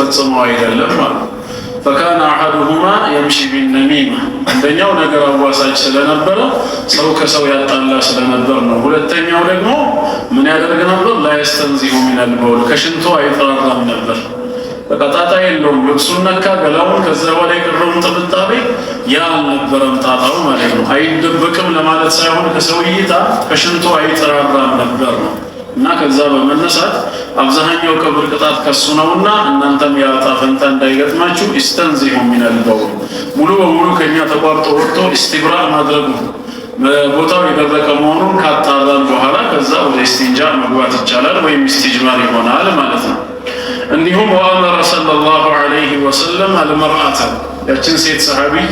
ፈጽመው አይደለም ማለት። فكان أحدهما يمشي بالنميمة፣ አንደኛው ነገር አዋሳጅ ስለነበረ ሰው ከሰው ያጣላ ስለነበር ነው። ሁለተኛው ደግሞ ምን ያደርግ ነበር? لا يستنزه من البول፣ ከሽንቱ አይጠራራም ነበር። በቃ ጣጣ የለውም። ልብሱን ነካ ገላውን፣ ከዛ በኋላ የቀረውን ጥብጣቤ ያ አልነበረም ጣጣው ማለት ነው። አይደበቅም ለማለት ሳይሆን ከሰው እይታ ከሽንቱ አይጠራራም ነበር ነው። እና ከዛ በመነሳት አብዛኛው ቀብር ቅጣት ከሱ ነውና እናንተም ያ ዕጣ ፈንታ እንዳይገጥማችሁ استنزهوا من البول፣ ሙሉ በሙሉ ከኛ ተቋርጦ ወጥቶ استبراء ማድረጉ ቦታው የደረቀ መሆኑን ካጣራን በኋላ ከዛ ወደ ኢስቲንጃ መግባት ይቻላል ወይም ኢስቲጅማር ይሆናል ማለት ነው። እንዲሁም وأمر صلى الله عليه وسلم المرأة፣ ያችን ሴት ሰሓቢይ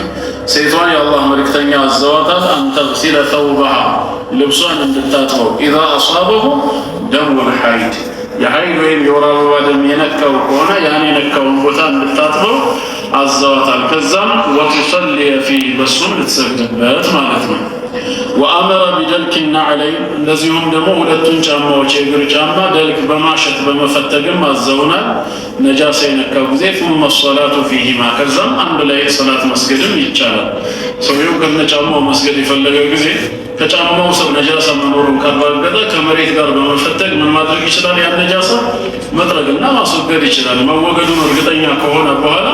ሴቷን የአላህ መልእክተኛ አዘዋታል። أن تغسل ثوبها፣ ልብሷን እንድታጥበው፣ إذا أصابه دم الحيض፣ የሐይድ ወይም የወር አበባ ደም የነካው ከሆነ ያን የነካውን ቦታ እንድታጥበው አዘዋታል። ከዛም وتصلي فيه፣ በሱም ልትሰግድበት ማለት ነው። وأمر بدلك النعلين፣ እንደዚሁም ደግሞ ሁለቱን ጫማዎች የእግር ጫማ دلك በማሸት በመፈተግም አዘውናል። ነጃሳ የነካው ጊዜ ثم الصلاة فيهما፣ ከዛም አንድ ላይ ሰላት መስገድም ይቻላል። ሰውየው ከነ ጫማው መስገድ የፈለገ ጊዜ ከጫማው ስር ነጃሳ መኖሩን ካረጋገጠ ከመሬት ጋር በመፈተግ ምን ማድረግ ይችላል? ያን ነጃሳ መጥረግና ማስወገድ ይችላል። መወገዱን እርግጠኛ ከሆነ በኋላ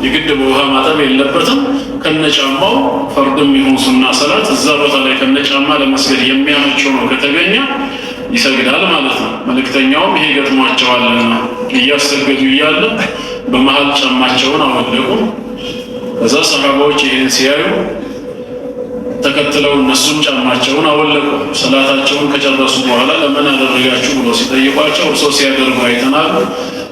የግድ በውሃ ማጠብ የለበትም። ከነጫማው ፈርድም ይሁን ሱና ሰላት እዛ ቦታ ላይ ከነጫማ ለመስገድ የሚያመች ሆኖ ከተገኘ ይሰግዳል ማለት ነው። መልእክተኛውም ይሄ ገጥሟቸዋልና እያሰገዱ እያለ በመሀል ጫማቸውን አወለቁ። ከዛ ሰሃባዎች ይህን ሲያዩ ተከትለው እነሱም ጫማቸውን አወለቁ። ሰላታቸውን ከጨረሱ በኋላ ለምን አደረጋችሁ ብሎ ሲጠይቋቸው እርሶ ሲያደርጉ አይተናል።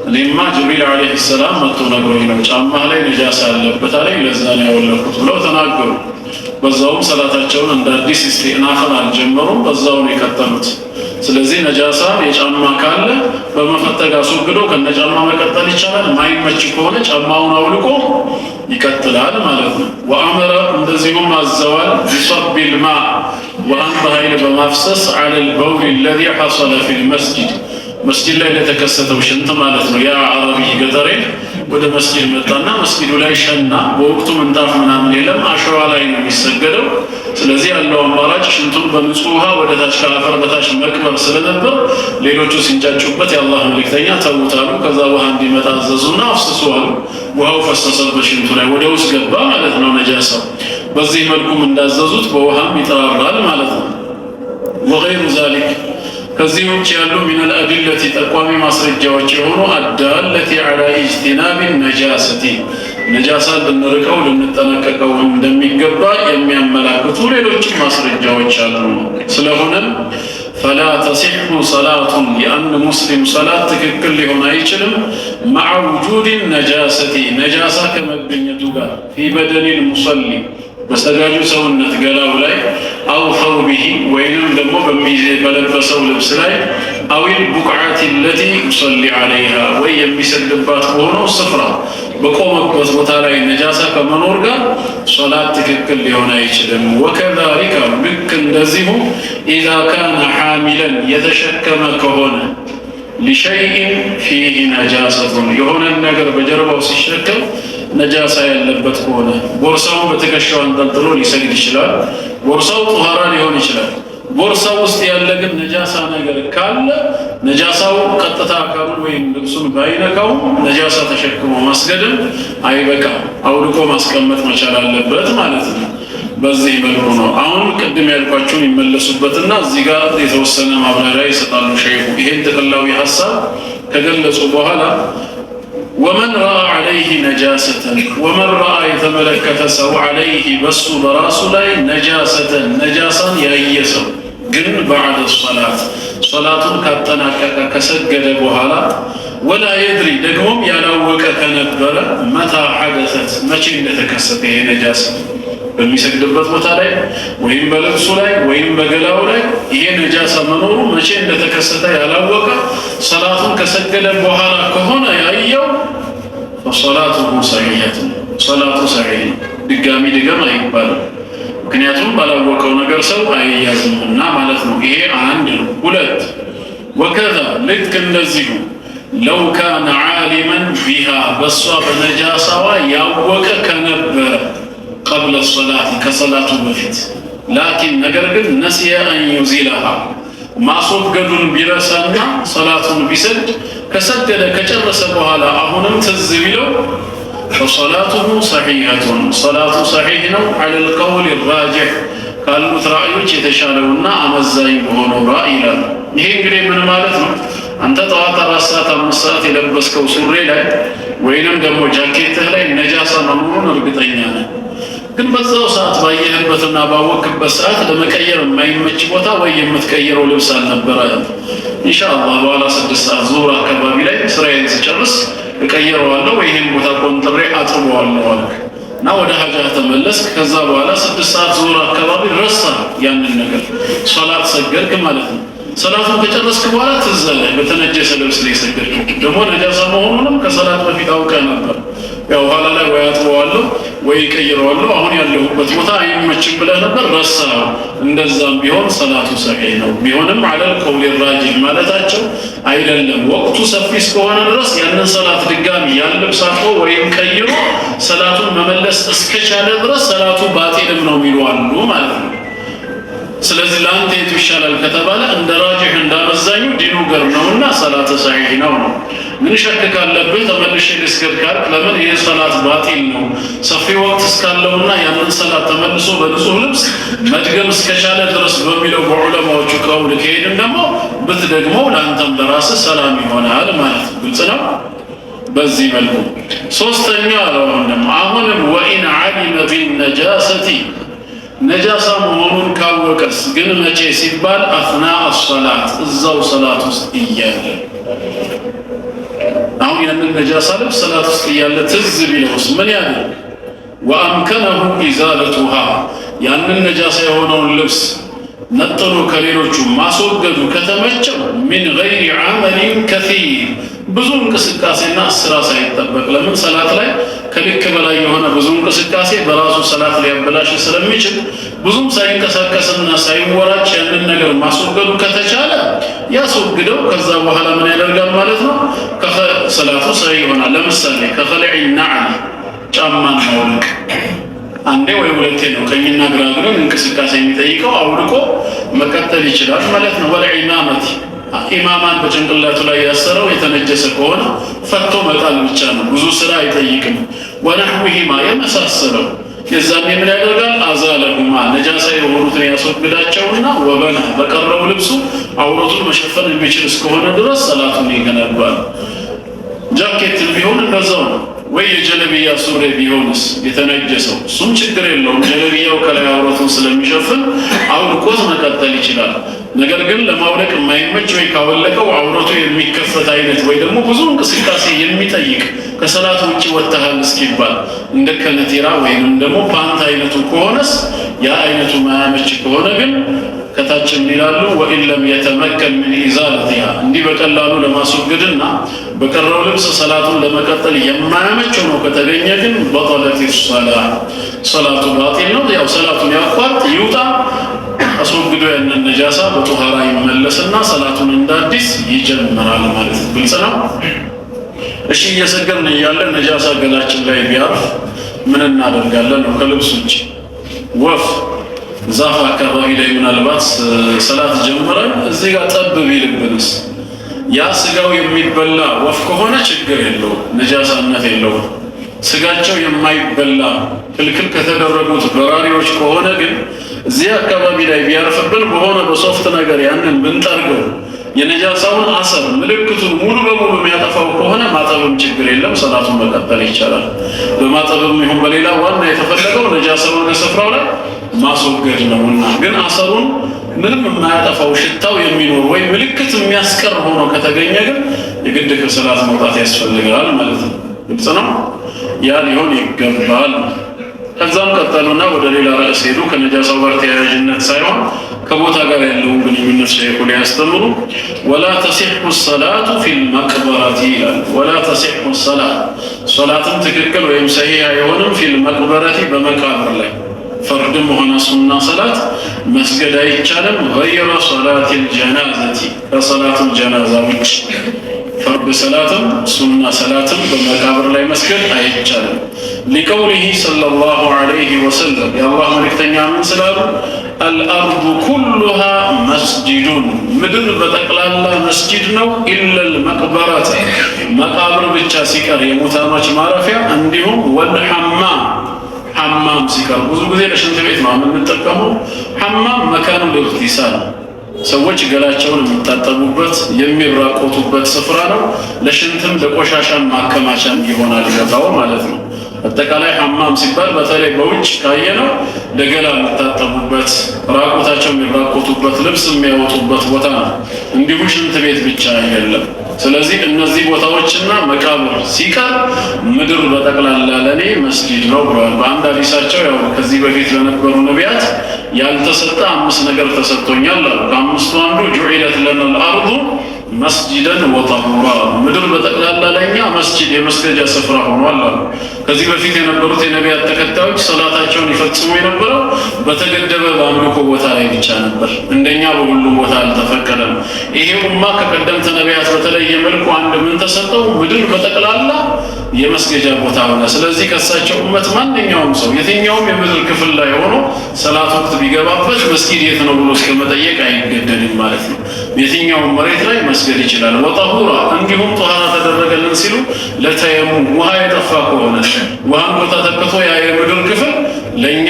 እኔማ ጅብሪል عليه السلام መጥቶ ነግሮኝ ነው፣ ጫማ ላይ ነጃሳ አለበት አለኝ፣ ለዛ ነው ያወለኩት ብለው ተናገሩ። በዛውም ሰላታቸውን እንደ አዲስ ኢስቲእናፍን አልጀመሩም፣ በዛው ነው የቀጠሉት። ስለዚህ ነጃሳ የጫማ ካለ በመፈተግ አስወግዶ ከነጫማ መቀጠል ይቻላል። ማይመች ከሆነ ጫማውን አውልቆ ይቀጥላል ማለት ነው። وأمر፣ እንደዚሁም አዘዋል፣ بصب الماء፣ ውሃን በኃይል በማፍሰስ፣ على البول الذي حصل في المسجد፣ መስጂድ ላይ ለተከሰተው ሽንት ማለት ነው። ያ አረቢ ገጠሬ ወደ መስጂድ መጣና መስጊዱ ላይ ሸና። በወቅቱ ምንጣፍ ምናምን የለም፣ አሸዋ ላይ ነው የሚሰገደው። ስለዚህ ያለው አማራጭ ሽንቱን በንጹህ ውሃ ወደ ታች ከአፈር በታች መቅበር ስለነበር ሌሎቹ ሲንጫጩበት የአላህ መልእክተኛ ተዉት አሉ። ከዛ ውሃ እንዲመጣ አዘዙና አፍስሱ አሉ። ውሃው ፈሰሰበት ሽንቱ ላይ፣ ወደ ውስጥ ገባ ማለት ነው ነጃሳው። በዚህ መልኩም እንዳዘዙት በውሃም ይጠራራል ማለት ነው። وغير ذلك፣ ከዚህ ውጭ ያሉ من الأدلة ጠቋሚ ማስረጃዎች የሆኑ الدالة على اجتناب النجاسة፣ ነጃሳን ልንርቀው ልንጠነቀቀው እንደሚገባ የሚያመላክቱ ሌሎችም ማስረጃዎች አሉ። ስለሆነም فلا تصح صلاة፣ የአንድ ሙስሊም ሰላት ትክክል ሊሆን አይችልም፣ مع وجود النجاسة፣ ነጃሳ ከመገኘቱ ጋር፣ في بدن المصلي፣ በሰጋጁ ሰውነት ገላው ላይ፣ أو ثوبه፣ ወይንም ደግሞ በለበሰው ልብስ ላይ፣ أو البقعة التي يصلي عليها፣ ወይ የሚሰግድባት በሆነው ስፍራ በቆመበት ቦታ ላይ ነጃሳ ከመኖር ጋር ሶላት ትክክል ሊሆን አይችልም። وكذلك ልክ እንደዚሁ إذا كان حاملا የተሸከመ ከሆነ لشيء فيه نجاسة፣ የሆነን ነገር በጀርባው ሲሸከም ነጃሳ ያለበት ከሆነ ቦርሳውን በትከሻው አንጠልጥሎ ሊሰግድ ይችላል። ቦርሳው ጡሃራ ሊሆን ይችላል። ቦርሳው ውስጥ ያለ ግን ነጃሳ ነገር ካለ ነጃሳው ቀጥታ አካሉን ወይም ልብሱን ባይነካው ነጃሳ ተሸክሞ መስገድም አይበቃም። አውልቆ ማስቀመጥ መቻል አለበት ማለት ነው። በዚህ መልኩ ነው። አሁን ቅድም ያልኳቸውን ይመለሱበትና እዚህ ጋር የተወሰነ ማብራሪያ ይሰጣሉ ሸይኹ። ይሄን ጥቅላዊ ሀሳብ ከገለጹ በኋላ ومن رأى عليه نجاسة፣ ومن رأى የተመለከተ ሰው፣ عليه በሱ በራሱ ላይ፣ نجاسة ነጃሳን ያየ ሰው ግን بعد الصلاة ሶላቱን ካጠናቀቀ ከሰገደ በኋላ፣ ولا يدري ደግሞም ያላወቀ ከነበረ፣ متى حدثت መቼ እንደተከሰተ ይሄ ነጃሳ በሚሰግድበት ቦታ ላይ ወይም በልብሱ ላይ ወይም በገላው ላይ ይሄ ነጃሳ መኖሩ መቼ እንደተከሰተ ያላወቀ ሰላቱን ከሰገደ በኋላ ከሆነ ያየው فصلاته صحيحة፣ ሰላቱ ሰሒህ ነው። ድጋሚ ድገም አይባልም። ምክንያቱም ባላወቀው ነገር ሰው አይያዝምና ማለት ነው። ይሄ አንድ ነው። ሁለት፣ وكذا ልክ እንደዚሁ لو كان عالما بها በሷ በነጃሳዋ ያወቀ ከነበረ قبل الصلاة ከሰላቱ በፊት لكن ነገር ግን نسي أن يزيلها ማስወገዱን ቢረሳና ሰላቱን ቢሰግድ ከሰገደ ከጨረሰ በኋላ አሁንም ትዝ ቢለው فصلاته صحيحة ሰላቱ ሰሒሕ ነው። على القول الراجح ካሉት ራእዮች የተሻለውና አመዛኝ በሆነው ራእይ ይላሉ። ይሄ እንግዲህ ምን ማለት ነው? አንተ ጠዋት 4 ሰዓት 5 ሰዓት የለበስከው ሱሪ ላይ ወይንም ደግሞ ጃኬትህ ላይ ነጃሳ መኖሩን እርግጠኛ ነህ። ግን በዛው ሰዓት ባየህበትና ባወክበት ሰዓት ለመቀየር የማይመች ቦታ ወይ የምትቀይረው ልብስ አልነበረህም። ኢንሻአላህ በኋላ 6 ሰዓት ዙሁር አካባቢ ላይ ስራዬን ስጨርስ እቀይረዋለሁ ወይ ይህን ቦታ ቆንጥሬ አጥበዋለሁ አልክ እና ወደ ሀጃ ተመለስክ። ከዛ በኋላ 6 ሰዓት ዙሁር አካባቢ ረሳ ያንን ነገር፣ ሶላት ሰገድክ ማለት ነው። ሰላቱን ከጨረስክ በኋላ ትዝ አለህ በተነጀሰ ልብስ ላይ የሰገድከው ደግሞ ነጃሳ መሆኑንም ከሰላት በፊት አውቀህ ነበር። ያው ኋላ ላይ ወይ አጥበዋለሁ ወይ እቀይረዋለሁ አሁን ያለሁበት ቦታ አይመችም ብለህ ነበር፣ ረሳኸው። እንደዛም ቢሆን ሰላቱ ሰሒህ ነው። ቢሆንም على القول الراجح ማለታቸው አይደለም። ወቅቱ ሰፊ እስከሆነ ድረስ ያንን ሰላት ድጋሚ ያን ልብስ አጥቦ ወይም ቀይሮ ሰላቱን መመለስ እስከቻለ ድረስ ሰላቱ ባጢልም ነው የሚሉ አሉ ማለት ነው። ስለዚህ ለአንተ የቱ ይሻላል ከተባለ እንደ ራጅሕ እንዳመዛኙ ዲኑ ገር ነውና ሰላት ሰሒህ ነው ነው። ምን ሸክ ካለብህ ተመልሼ ልስገድ ካልክ ለምን ይህ ሰላት ባጢል ነው፣ ሰፊ ወቅት እስካለውና ያንን ሰላት ተመልሶ በንጹህ ልብስ መድገም እስከቻለ ድረስ በሚለው በዑለማዎቹ ቀውል ከሄድን ደግሞ ብትደግመው ለአንተም ለራስህ ሰላም ይሆናል ማለት ነው። ግልጽ ነው። በዚህ መልኩ ሶስተኛ አሁንም አሁንም وإن علم بالنجاسة ነጃሳ መሆኑን ካወቀስ ግን መቼ ሲባል أثناء الصلاة እዛው ሰላት ውስጥ እያለ አሁን ያንን ነጃሳ ልብስ ሰላት ውስጥ እያለ ትዝ ቢለውስ ምን ያድርግ? وأمكنه إزالتها ያንን ነጃሳ የሆነውን ልብስ ነጥሎ ከሌሎቹ ማስወገዱ ከተመቸው من غير عمل كثير ብዙ እንቅስቃሴና ስራ ሳይጠበቅ። ለምን ሰላት ላይ ከልክ በላይ የሆነ ብዙ እንቅስቃሴ በራሱ ሰላት ሊያበላሽ ስለሚችል ብዙም ሳይንቀሳቀስና ሳይወራጭ ያንን ነገር ማስወገዱ ከተቻለ ያስወግደው። ከዛ በኋላ ምን ያደርጋል ማለት ነው? ሰላቱ ሰሂህ ይሆናል። ለምሳሌ كخلع النعل ጫማን ማውለቅ አንዴ ወይ ሁለቴ ነው ቀኝና ግራ እግርን እንቅስቃሴ የሚጠይቀው አውልቆ መቀጠል ይችላል ማለት ነው። والعمامة ኢማማን በጭንቅላቱ ላይ ያሰረው የተነጀሰ ከሆነ ፈቶ መጣል ብቻ ነው፣ ብዙ ስራ አይጠይቅም። ونحوهما የመሳሰለው የዛኔ ምን ያደርጋል? أزالهما ነጃሳ የሆኑትን ያስወግዳቸውና وبنى በቀረው ልብሱ አውረቱን መሸፈን የሚችል እስከሆነ ድረስ ሰላቱን ይገነባል። ጃኬትም ቢሆን እንደዛው ነው። ወይ የጀለቢያ ሱሪ ቢሆንስ የተነጀሰው እሱም ችግር የለውም። ጀለቢያው ከላይ አውረቱን ስለሚሸፍን አውልቆት መቀጠል ይችላል። ነገር ግን ለማውለቅ የማይመች ወይ ካወለቀው አውረቱ የሚከፈት አይነት ወይ ደግሞ ብዙ እንቅስቃሴ የሚጠይቅ ከሰላት ውጭ ወጥተሃል እስኪባል እንደ ከነቴራ ወይንም ደግሞ ፓንት አይነቱ ከሆነስ ያ አይነቱ ማያመች ከሆነ ግን ከታችም ይላሉ وإن لم يتمكن من إزالتها እንዲህ በቀላሉ ለማስወገድና በቀረው ልብስ ሰላቱን ለመቀጠል የማያመች ሆኖ ከተገኘ ግን بطلت الصلاة ሰላቱ ባጢል ነው። ያው ሰላቱን ያቋርጥ ይውጣ፣ አስወግዶ ያንን ነጃሳ በጦሃራ ይመለስና ሰላቱን እንደ አዲስ ይጀምራል ማለት ነው። ግልጽ ነው። እሺ እየሰገድን እያለ ነጃሳ ገላችን ላይ ቢያርፍ ምን እናደርጋለን ነው? ከልብስ ውጭ ወፍ ዛፍ አካባቢ ላይ ምናልባት ሰላት ጀምረን እዚህ ጋር ጠብ ቢልብንስ ያ ስጋው የሚበላ ወፍ ከሆነ ችግር የለውም፣ ነጃሳነት የለውም። ስጋቸው የማይበላ ክልክል ከተደረጉት በራሪዎች ከሆነ ግን እዚህ አካባቢ ላይ ቢያርፍብን በሆነ በሶፍት ነገር ያንን ብንጠርገው የነጃሳውን አሰር ምልክቱን ሙሉ በሙሉ የሚያጠፋው ከሆነ ማጠብም ችግር የለም፣ ሰላቱን መቀጠል ይቻላል። በማጠብም ይሁን በሌላ ዋና የተፈለገው ነጃሳውን ከስፍራው ላይ ማስወገድ ነውና፣ ግን አሰሩን ምንም የማያጠፋው ሽታው የሚኖር ወይ ምልክት የሚያስቀር ሆኖ ከተገኘ ግን የግድ ከሰላት መውጣት ያስፈልጋል ማለት ነው። ግልጽ ነው። ያ ሊሆን ይገባል። ከዛም ቀጠሉና ወደ ሌላ ርዕስ ሄዱ። ከነጃሳው ጋር ተያያዥነት ሳይሆን ከቦታ ጋር ያለውን ግንኙነት ሸይኹ ሊያስተምሩ ولا تصح الصلاة في المقبرة ይላል። ولا تصح الصلاة ሶላትም ትክክል ወይም ሰሂህ አይሆንም في المقبرة በመቃብር ላይ ፈርድም ሆነ ሱና ሰላት መስገድ አይቻልም። غير صلاة الجنازة ከሰላቱል ጀናዛ ውጭ ፈርድ ሰላትም ሱና ሰላትም በመቃብር ላይ መስገድ አይቻልም። لقوله صلى الله عليه وسلم የአላህ መልእክተኛ ምን ስላሉ الأرض كلها مسجد ምድር በጠቅላላ መስጂድ ነው። إلا المقبرة መቃብር ብቻ ሲቀር የሙታኖች ማረፊያ፣ እንዲሁም والحمام ሐማም ሲቀር ብዙ ጊዜ ለሽንት ቤት ነው የምንጠቀመው። حمام مكان الاغتسال ሰዎች ገላቸውን የሚታጠቡበት የሚራቆቱበት ስፍራ ነው። ለሽንትም ለቆሻሻም ማከማቻም ይሆናል ቦታው ማለት ነው። አጠቃላይ حمام ሲባል በተለይ በውጭ ካየነው ለገላ የሚታጠቡበት፣ ራቁታቸው የሚራቆቱበት፣ ልብስ የሚያወጡበት ቦታ ነው። እንዲሁ ሽንት ቤት ብቻ አይደለም። ስለዚህ እነዚህ ቦታዎችና መቃብር ሲቀር ምድር በጠቅላላ ለእኔ መስጂድ ነው ብለዋል። በአንድ ሐዲሳቸው ያው ከዚህ በፊት ለነበሩ ነቢያት ያልተሰጠ አምስት ነገር ተሰጥቶኛል አሉ። ከአምስቱ አንዱ جعلت لنا الأرض مسجدا وطهورا፣ ምድር በጠቅላላ ለእኛ መስጂድ የመስገጃ ስፍራ ሆኗል አሉ። ከዚህ በፊት የነበሩት የነቢያት ተከታዮች ሰላታቸውን ይፈጽሙ የነበረው በተገደበ በአምልኮ ቦታ ላይ ብቻ ነበር። እንደኛ በሁሉም ቦታ አልተፈቀደም። ይሄ ኡማ ከቀደምት ነቢያት በተለየ መልኩ አንድ ምን ተሰጠው? ምድር በጠቅላላ የመስገጃ ቦታ ሆነ። ስለዚህ ከሳቸው ኡመት ማንኛውም ሰው የትኛውም የምድር ክፍል ላይ ሆኖ ሰላት ወቅት ቢገባበት መስጊድ የት ነው ብሎ እስከ መጠየቅ አይገደድም ማለት ነው። የትኛውም መሬት ላይ መስገድ ይችላል። وطهورا እንዲሁም ጦሃራ ተደረገልን ሲሉ ለተየሙም ውሃ የጠፋ ከሆነ ውሃን ቦታ ተክቶ ያ የምድር ክፍል ለእኛ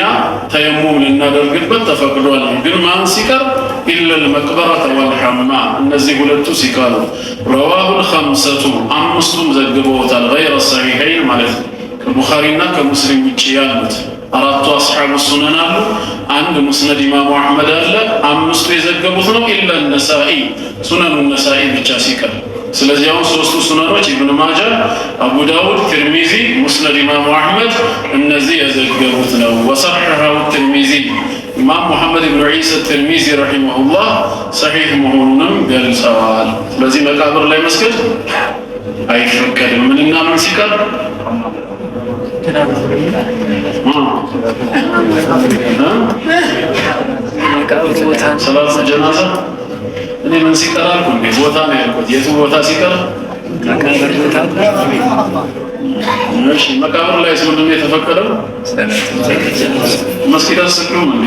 ተየሙም ልናደርግበት ተፈቅዷል። ግን ማን ሲቀር إلا المقبرة والحمام እነዚህ ሁለቱ ሲቀሩ። رواه الخمسة አምስቱም ዘግበውታል። غير الصحيحين ማለት ነው። ከቡኻሪና ከሙስሊም ውጭ ያሉት አራቱ أصحاب السنن አሉ። አንድ ሙስነድ ኢማሙ አሕመድ አለ። አምስቱ የዘገቡት ነው። إلا النسائي ሱነኑ ነሳኢ ብቻ ሲቀር። ስለዚህ አሁን ሶስቱ ሱነኖች ኢብን ማጃ፣ አቡ ዳውድ፣ ትርሚዚ፣ ሙስነድ ኢማሙ አሕመድ እነዚህ የዘገቡት ነው። وصححه الترمذي ኢማም ሙሐመድ ብኑ ዒሳ ትርሚዚ رحمه الله ሰሒሕ መሆኑንም ገልጸዋል። ስለዚህ መቃብር ላይ መስገድ አይፈቀድም። ምንና ምን ሲቀር? ሰላት ጀናዛ እኔ ምን ሲቀር አልኩ እንዴ? ቦታ ነው ያልኩት። የቱ ቦታ ሲቀር? እሺ መቃብር ላይ ምንድን ነው የተፈቀደው? መስጊድ አትሰግዱም እንዴ?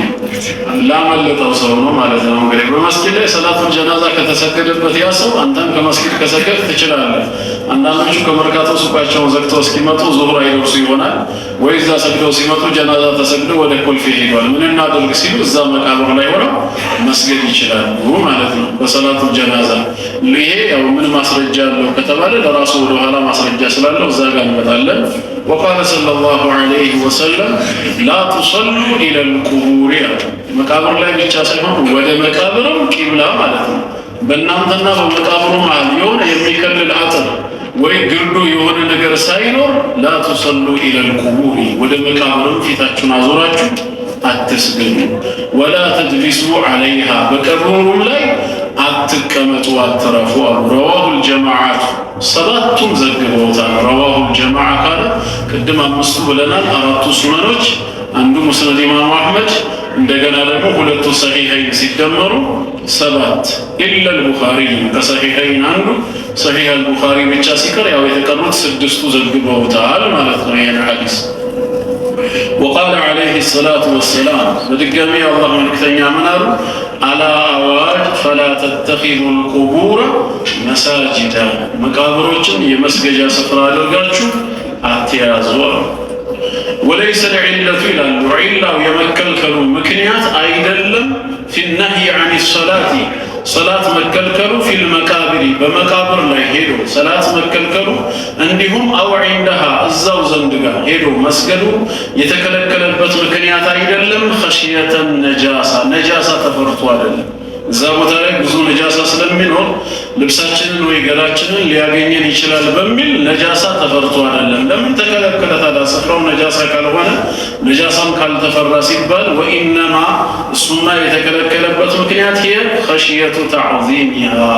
ላመለጠው ሰው ነው ማለት ነው። እንግዲህ በመስጊድ ላይ ሰላቱል ጀናዛ ከተሰገደበት ያ ሰው አንተም ከመስጊድ ከሰገድ ትችላለህ። አንዳንዶቹ ከመርካቶ ሱቃቸውን ዘግተው እስኪመጡ ዙሁር አይደርሱ ይሆናል ወይ እዛ ሰግደው ሲመጡ ጀናዛ ተሰግዶ ወደ ኮልፌ ሄዷል። ምን እናደርግ ሲሉ እዛ መቃብር ላይ ሆነው መስገድ ይችላሉ ማለት ነው በሰላቱል ጀናዛ። ይሄ ያው ምን ማስረጃ አለው ከተባለ ለራሱ ወደኋላ ማስረጃ ስላለው እዛ ጋር እንመጣለን። وقال صلى الله عليه وسلم لا تصلوا إلى القبور መቃብር ላይ ብቻ ሳይሆን ወደ መቃብርም ቂብላ ማለት ነው። በእናንተና በመቃብሩ መሃል የሆነ የሚከልል አጥር ወይ ግርዶ የሆነ ነገር ሳይኖር لا تصلوا إلى القبور ወደ መቃብርም ፊታችሁን አዞራችሁ አትስገዱ። ولا تجلسوا عليها በቀብሩም ላይ አትቀመጡ፣ አትረፉ አሉ። رواه الجماعة ሰባቱም ዘግበውታል። رواه الجماعة ካለ ቅድም አምስቱ ብለናል። አራቱ ሱነኖች፣ አንዱ ሙስነድ ኢማሙ አሕመድ፣ እንደገና ደግሞ ሁለቱ ሰሒሐይን ሲደመሩ ሰባት። إلا البخاري ከሰሒሐይን አንዱ ሰሒህ አልቡኻሪ ብቻ ሲቀር ያው የተቀሩት ስድስቱ ዘግበውታል ማለት ነው ይህን ሐዲስ። وقال عليه الصلاة والسلام በድጋሚ የአላህ መልክተኛ ምን አሉ? ألا አዋጅ فلا تتخذوا القبور مساجدا መቃብሮችን የመስገጃ ስፍራ አድርጋችሁ አትያዙ አሉ። وليس العلة ይላሉ ዒላው የመከልከሉ ምክንያት አይደለም في النهي عن الصلاة ሰላት መከልከሉ في المقابر በመቃብር ላይ ሄዶ ሰላት መከልከሉ እንዲሁም أو عندها እዛው ዘንድ ጋር ሄዶ መስገዱ የተከለከለበት ምክንያት አይደለም። خشية النجاسة ነጃሳ ተፈርቶ አይደለም። እዛ ቦታ ላይ ብዙ ነጃሳ ስለሚኖር ልብሳችንን ወይ ገላችንን ሊያገኘን ይችላል በሚል ነጃሳ ተፈርቶ አይደለም። ለምን ተከለከለ ታዲያ? ስፍራው ነጃሳ ካልሆነ ነጃሳም ካልተፈራ ሲባል وإنما እሱማ የተከለከለበት ምክንያት ይሄ خشية تعظيمها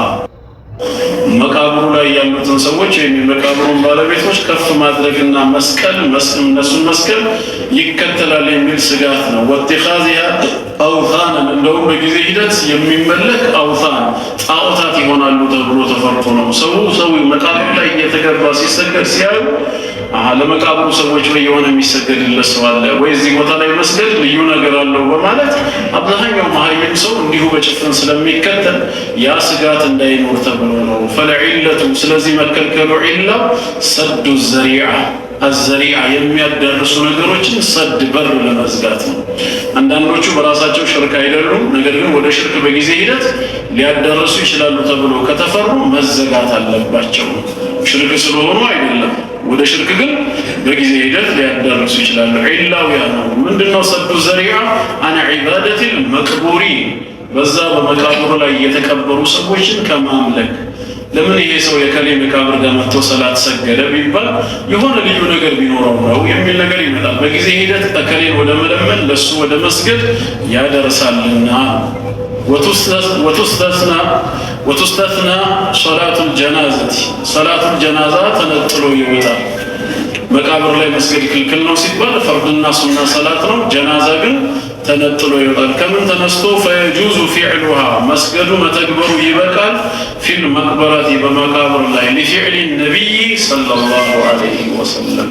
መቃብሩ ላይ ያሉትን ሰዎች ወይም የመቃብሩን ባለቤቶች ከፍ ማድረግና መስቀል፣ እነሱን መስቀል ይከተላል የሚል ስጋት ነው። واتخاذها أوثانا፣ እንደውም በጊዜ ሂደት የሚመለክ أوثان ጣዖታት ይሆናሉ ተብሎ ተፈርቶ ነው። ሰው መቃብር ላይ እየተገባ ሲሰገድ ሲያዩ ለመቃብሩ ሰዎች ወይ የሆነ የሚሰገድለት ሰው አለ ወይ፣ እዚህ ቦታ ላይ መስገድ ልዩ ነገር አለው በማለት አብዛኛው መሀይም ሰው እንዲሁ በጭፍን ስለሚከተል ያ ስጋት እንዳይኖር ተብሎ ነው። فالعلة፣ ስለዚህ መከልከሉ ዒላ سد الذريعة፣ الذريعة የሚያዳርሱ ነገሮችን سد በር ለመዝጋት ነው። አንዳንዶቹ በራሳቸው ሽርክ አይደሉም፣ ነገር ግን ወደ ሽርክ በጊዜ ሂደት ሊያዳርሱ ይችላሉ ተብሎ ከተፈሩ መዘጋት አለባቸው። ሽርክ ስለሆኑ አይደለም፣ ወደ ሽርክ ግን በጊዜ ሂደት ሊያዳርሱ ይችላሉ። ዒላው ያ ነው። ምንድነው سد الذريعة؟ عن عبادة المقبورين፣ በዛ በመቃብሩ ላይ የተቀበሩ ሰዎችን ከማምለክ። ለምን ይሄ ሰው የከሌ መቃብር ጋር መጥቶ ሰላት ሰገደ ቢባል የሆነ ልዩ ነገር ቢኖረው ነው የሚል ነገር ይመጣል። በጊዜ ሂደት እከሌን ወደ መለመን፣ ለሱ ወደ መስገድ ያደርሳልና። وتستثنى صلاة الجنازة፣ ሰላቱል ጀናዛ ተነጥሎ ይወጣል። መቃብር ላይ መስገድ ክልክል ነው ሲባል ፈርድና ሱና ሰላት ነው። ጀናዛ ግን ተነጥሎ ይወጣል። ከምን ተነስቶ? فيجوز فعلها፣ መስገዱ መተግበሩ ይበቃል። في المقبرة፣ በመቃብር ላይ لفعل النبي صلى الله عليه وسلم።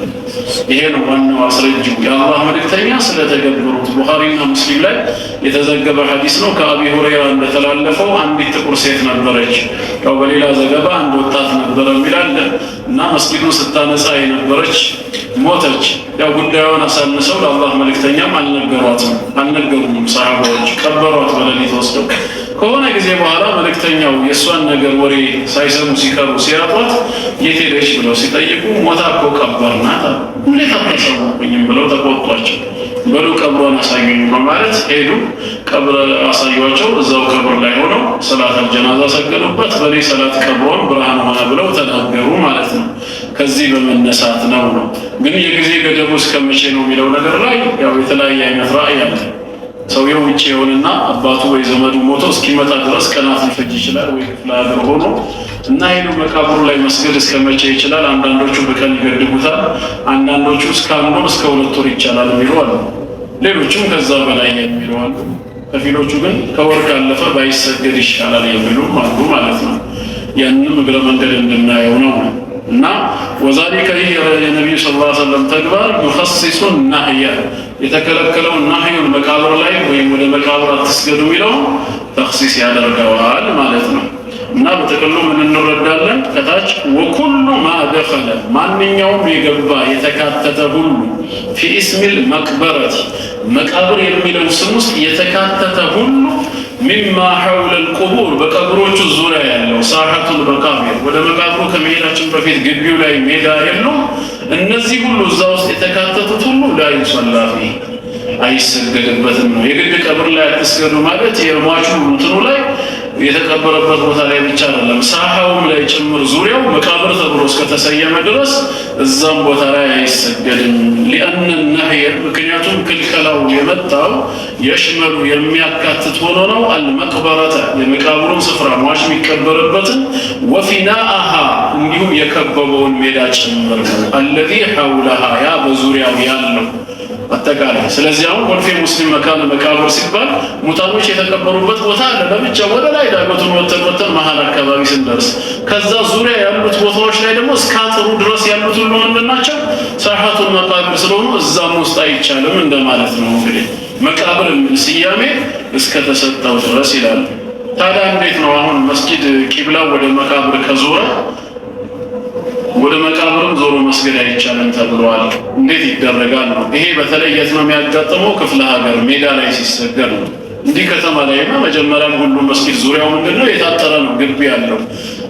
ይሄ ነው ዋናው አስረጂው፣ የአላህ መልእክተኛ ስለተገበሩት። ቡኻሪና ሙስሊም ላይ የተዘገበ ሐዲስ ነው። ከአቢ ሁረይራ እንደተላለፈው አንዲት ጥቁር ሴት ነበረች። ያው በሌላ ዘገባ አንድ ወጣት ነበረ የሚላለ እና መስጊዱን ስታነጻ የነበረች ሞተች። ያው ጉዳዩን አሳንሰው ለአላህ መልእክተኛም አልነገሯትም፣ አልነገሩም ሰሃባዎች። ቀበሯት በሌሊት ወስደው። ከሆነ ጊዜ በኋላ መልእክተኛው የእሷን ነገር ወሬ ሳይሰሙ ሲቀሩ ሲያጧት የት ሄደች ብለው ሲጠይቁ ሞታ እኮ ቀበርናት አሉ። እንዴት አታሳውቁኝም ብለው ተቆጧቸው። በሉ ቀብሯን አሳዩኝ በማለት ሄዱ። ቀብር አሳዩቸው። እዛው ቀብር ላይ ሆነው ሰላት አልጀናዛ ሰገዱበት። በእኔ ሰላት ቀብሯን ብርሃን ሆነ ብለው ተናገሩ ማለት ነው። ከዚህ በመነሳት ነው። ግን የጊዜ ገደቡ እስከ መቼ ነው የሚለው ነገር ላይ ያው የተለያየ አይነት ራእይ አለ። ሰውየው ውጭ የሆነና አባቱ ወይ ዘመዱ ሞቶ እስኪመጣ ድረስ ቀናት ሊፈጅ ይችላል፣ ወይ ክፍለ ሀገር ሆኖ እና ሄዱ መቃብሩ ላይ መስገድ እስከ መቼ ይችላል? አንዳንዶቹ በቀን ይገድቡታል። አንዳንዶቹ እስከ አንድ ወር፣ እስከ 2 ወር ይቻላል የሚሉ አሉ። ሌሎቹም ከዛ በላይ የሚሉ አሉ። ከፊሎቹ ግን ከወር ካለፈ ባይሰገድ ይሻላል የሚሉ አሉ ማለት ነው። ያንንም እግረ መንገድ እንድናየው ነው። እና وذلك ይህ የነቢዩ صلى الله عليه وسلم ተግባር يخصص النهي፣ የተከለከለውን ናህዩን መቃብር ላይ ወይም ወደ መቃብር አትስገዱ የሚለውን ተኽሲስ ያደርገዋል ማለት ነው። እና በጥቅሉ ምን እንረዳለን? ከታች وكل ما دخل፣ ማንኛውም የገባ የተካተተ ሁሉ في اسم المقبرة፣ መቃብር የሚለው ስም ውስጥ የተካተተ ሁሉ مما حول القبور፣ በቀብሮቹ ዙሪያ ያለው ساحة المقابر፣ ወደ መቃብሩ ከመሄዳችን በፊት ግቢው ላይ ሜዳ የሉም። እነዚህ ሁሉ እዛ ውስጥ የተካተቱት ሁሉ لا يصلى فيه፣ አይሰገድበትም ነው። የግድ ቀብር ላይ አትስገዱ ማለት የሟቹ እንትኑ ላይ የተቀበረበት ቦታ ላይ ብቻ አይደለም፣ ሳሐውም ላይ ጭምር ዙሪያው መቃብር ተብሎ እስከተሰየመ ድረስ እዛም ቦታ ላይ አይሰገድም። لأن النهي፣ ምክንያቱም ክልከላው የመጣው يشمل የሚያካትት ሆኖ ነው። المقبرة የመቃብሩን ስፍራ ሟች የሚቀበርበትን وفناءها እንዲሁም የከበበውን ሜዳ ጭምር ነው። الذي حولها ያ በዙሪያው ያለው አጠቃላይ። ስለዚህ አሁን ኮልፌ ሙስሊም መካነ መቃብር ሲባል ሙታኖች የተቀበሩበት ቦታ አለ ለብቻ ወደ ላይ ዳገቱን ወተን ወተን መሀል አካባቢ ስንደርስ ከዛ ዙሪያ ያሉት ቦታዎች ላይ ደግሞ እስከ አጥሩ ድረስ ያሉት ሁሉ ምንድን ናቸው? ساحة المقابر ስለሆኑ እዛም ውስጥ አይቻልም እንደማለት ነው። እንግዲህ መቃብር የሚል ስያሜ እስከተሰጠው ድረስ ይላል። ታዲያ እንዴት ነው አሁን መስጂድ ቂብላው ወደ መቃብር ከዞረ ወደ መቃብርም ዞሮ መስገድ አይቻልም ተብሏል። እንዴት ይደረጋል ነው? ይሄ በተለይ የት ነው የሚያጋጥመው? ክፍለ ሀገር ሜዳ ላይ ሲሰገድ ነው። እንዲህ ከተማ ላይማ መጀመሪያም ሁሉም መስጊድ ዙሪያው ምንድነው የታጠረ ነው፣ ግቢ ያለው።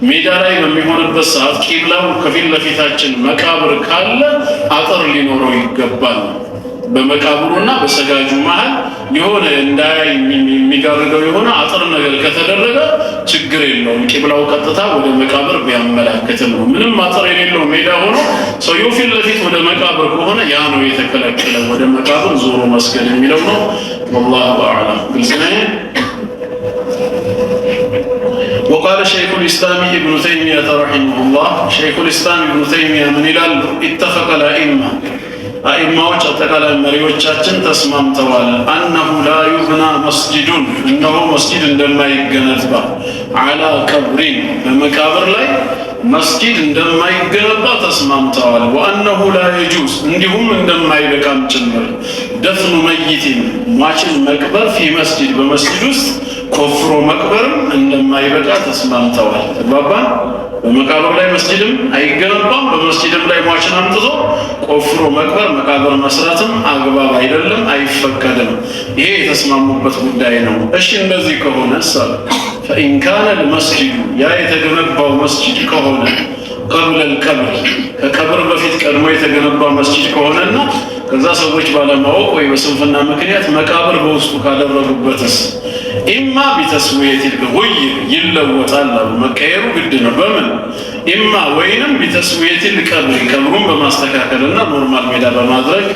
ሜዳ ላይ በሚሆንበት ሰዓት ቂብላው ከፊት ለፊታችን መቃብር ካለ አጥር ሊኖረው ይገባል። በመቃብሩና በሰጋጁ መሀል የሆነ እንዳያይ የሚጋርደው የሆነ አጥር ነገር ከተደረገ ችግር የለውም። ቂብላው ቀጥታ ወደ መቃብር ቢያመላክትም ነው። ምንም አጥር የሌለው ሜዳ ሆኖ ሰውየው ፊት ለፊት ወደ መቃብር ከሆነ ያ ነው የተከለከለ፣ ወደ መቃብር ዞሮ መስገድ የሚለው ነው። والله أعلم። ግልጽ ነው። وقال شيخ الإسلام ابن تيمية رحمه الله፣ ሸይኹል ኢስላም ኢብኑ ተይሚያ ምን ይላሉ? اتفق الأئمة፣ አኢማዎች አጠቃላይ መሪዎቻችን ተስማምተዋል። أنه لا يبنى مسجد፣ እነሆ መስጂድ እንደማይገነባ፣ على قبر፣ በመቃብር ላይ መስጂድ እንደማይገነባ ተስማምተዋል። وأنه لا يجوز፣ እንዲሁም እንደማይበቃም ጭምር፣ دفن ميت፣ ሟችን መቅበር፣ في مسجد፣ በመስጂድ ውስጥ ቆፍሮ መቅበርም እንደማይበቃ ተስማምተዋል። ተግባባን? በመቃብር ላይ መስጂድም አይገነባም። በመስጂድም ላይ ሟችን አምጥቶ ቆፍሮ መቅበር መቃብር መስራትም አግባብ አይደለም፣ አይፈቀድም። ይሄ የተስማሙበት ጉዳይ ነው። እሺ እንደዚህ ከሆነ ሳል فإن كان المسجد፣ ያ የተገነባው መስጂድ ከሆነ፣ قبل القبر፣ ከቀብር በፊት ቀድሞ የተገነባ መስጂድ ከሆነና ከዛ ሰዎች ባለማወቅ ወይ በስንፍና ምክንያት መቃብር በውስጡ ካደረጉበትስ? إما بتسوية الغير፣ ይለወጣል አሉ። መቀየሩ ግድ ነው። በምን? إما ወይንም بتسوية القبر፣ ቀብሩን በማስተካከልና normal ሜዳ በማድረግ፣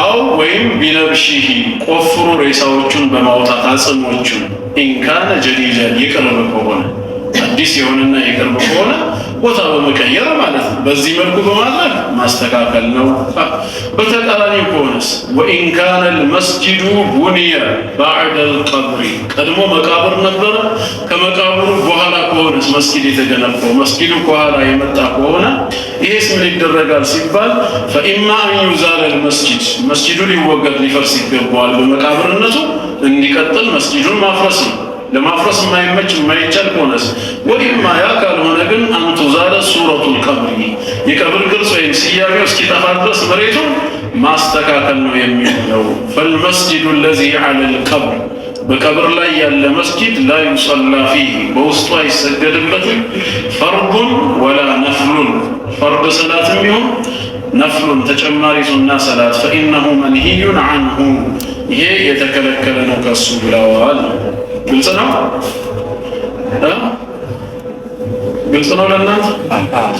أو ወይም بنبشه፣ ቆፍሮ ሬሳዎቹን በማውጣት አጽሞቹን፣ إن كان جديدا፣ የቅርብ ከሆነ፣ አዲስ የሆነና የቅርብ ከሆነ ቦታ በመቀየር ማለት ነው። በዚህ መልኩ በማድረግ ማስተካከል ነው። በተቃራኒው ከሆነስ? وإن كان المسجد بني بعد القبر፣ ቀድሞ መቃብር ነበረ። ከመቃብሩ በኋላ ከሆነስ መስጊድ የተገነባው፣ መስጊዱ ከኋላ የመጣ ከሆነ ይሄስ ምን ይደረጋል ሲባል فإما أن يزال المسجد፣ መስጂዱ ሊወገድ ሊፈርስ ይገባዋል። በመቃብርነቱ እንዲቀጥል መስጂዱን ማፍረስ ነው። ለማፍረስ የማይመች የማይቻል ከሆነስ? وإما፣ ያ ካልሆነ ግን أن تزال صورة القبر፣ የቀብር ቅርጽ ወይም ስያሜው እስኪጠፋ ድረስ መሬቱን ማስተካከል ነው የሚሆነው። فالمسجد الذي على القبر፣ በቀብር ላይ ያለ መስጂድ፣ لا يصلى فيه፣ በውስጡ አይሰገድበትም፣ فرض ولا نفل፣ ፈርድ ሰላትም ይሁን ነፍሉን ተጨማሪ ሱና ሰላት፣ فإنه منهي عنه፣ ይሄ የተከለከለ ነው ከሱ ብለዋል። ግልጽ ነው እ? ግልጽ ነው ለእናንተ?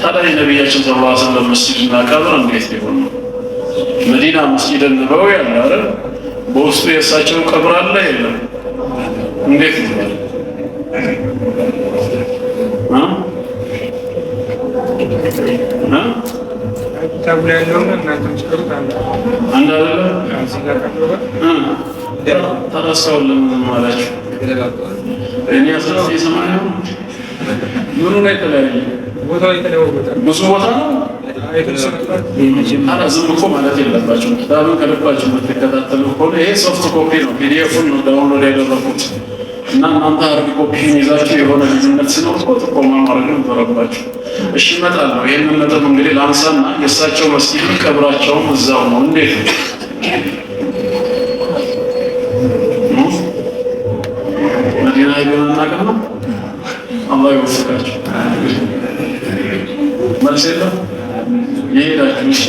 ታዲያ የነቢያችን صلى الله عليه وسلم መስጂድና ቀብር እንዴት ሊሆን ነው? መዲና መስጂድ ነበዊ ያለ አይደል? በውስጡ የእሳቸው ቀብር አለ የለም? እንዴት ይሆናል? እ? እ? ኪታቡ ላይ ያለውና እናንተ የምትቀሩት አንድ አንድ አይደለም? እዚህ ጋር ካለው ጋር እ? ታዲያ እስካሁን ለምን ዝም አላችሁ? ተገለባብጠዋል። እኔ 1980 ምኑ ላይ የተለያየ? ቦታው የተለዋወጠ። ብዙ ቦታ ነው። የተወሰነ part። ታዲያ ዝም እኮ ማለት የለባችሁም። ኪታብን ከልባችሁ የምትከታተሉ ከሆነ ይሄ soft copy ነው፣ PDF ኡን ነው download ያደረኩት እና እናንተ hard copy ን ይዛችሁ የሆነ ልዩነት ሲኖር እኮ ጥቆማ ማድረግ ነበረባችሁ። እሺ እመጣለሁ። ይህንን ነጥብ እንግዲህ ላንሳና የእሳቸው መስጊድም ቀብራቸውም እዛው ነው። እንዴት ነው? እ? መዲና ሄደን አናውቅም ነው። አላህ ይወፍቃችሁ። መልስ የለም። የሄዳችሁ እሺ